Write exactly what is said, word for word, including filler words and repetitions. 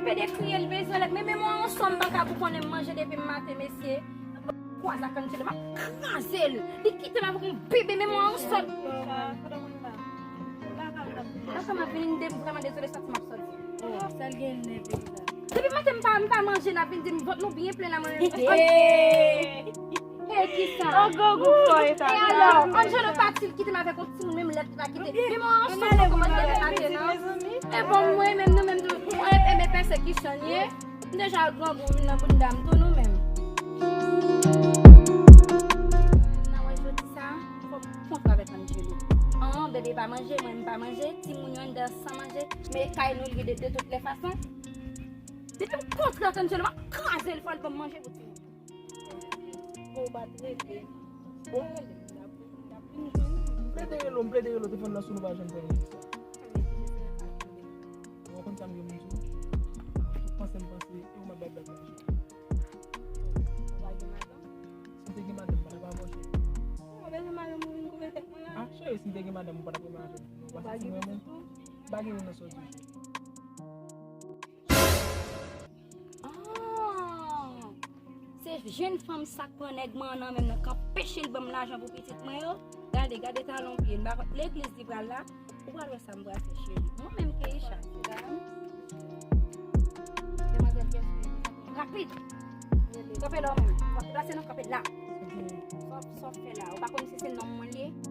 Pede kriye, l bezwen lèt. Men memwa ansanm, m pa ka pou konnen m manje depi maten, mesye. Kwa sa, Angelo, m ap kraze l. Li kite m avèk yon bebe memwa ansanm. Papa, m ap vini, m de-, vrèman dezole, sòti m ap sòti. Sa l gen nèg la. Depi maten, m pa, m pa manje, l ap vin di m, "Vant nou byen plen la, mwen menm." E kisa? An gwo gou fò e ta. E alò, Angelo pati, l kite m avèk yon timoun, menm lèt li pa kite. Men mwen ansanm, nou kòmanse fè pati, non? E bon, mwen menm, nou menm tou, mwen renmen pèsekisyon, ye. M deja grangou, m nan bounda m tou, nou menm. Nan wè jodi sa, fò m kontre avèk Angelo. An, bebe pa manje, mwen m pa manje, timoun yo anndan san manje, men kay nou li de, de tout lè fason. Depi m kontre ak Angelo, m ap kraze l, fò l ban m manje pou timoun. Bon, ou pa t rete. Bon. M plede rele w, m plede rele w, telefòn nan sou, nou pa janm fè yon egzisyon. Ou konn sa m gen pou m di w? Ou panse m panse, e ou m ap bay blag manje. Ou pa gen madanm? Si m te gen madanm, m pa t ap avòche. Ou bezwen madanm ou vin koupe tèt mwen la? Ah, cheri, si m te gen madanm, m pa t ap gen madanm. Ou pa gen pitit tou? M pa gen moun nan sòti. Ah! Se jèn fanm sa k pran nèg mwen an nan men m nan, k anpeche l ban m lajan pou pitit mwen yo. Gade, gade talon pye l. M pa konn legliz li pral la. Ou pral wè sa m pral fè, cheri. Mwen menm, Keisha. Demwazèl, kiyès ou ye? Rapid. Kanpe la w menm. W ap deplase non, kanpe la. Sa w, sa w ap fè la? Ou pa konn si se nonm mwen li ye?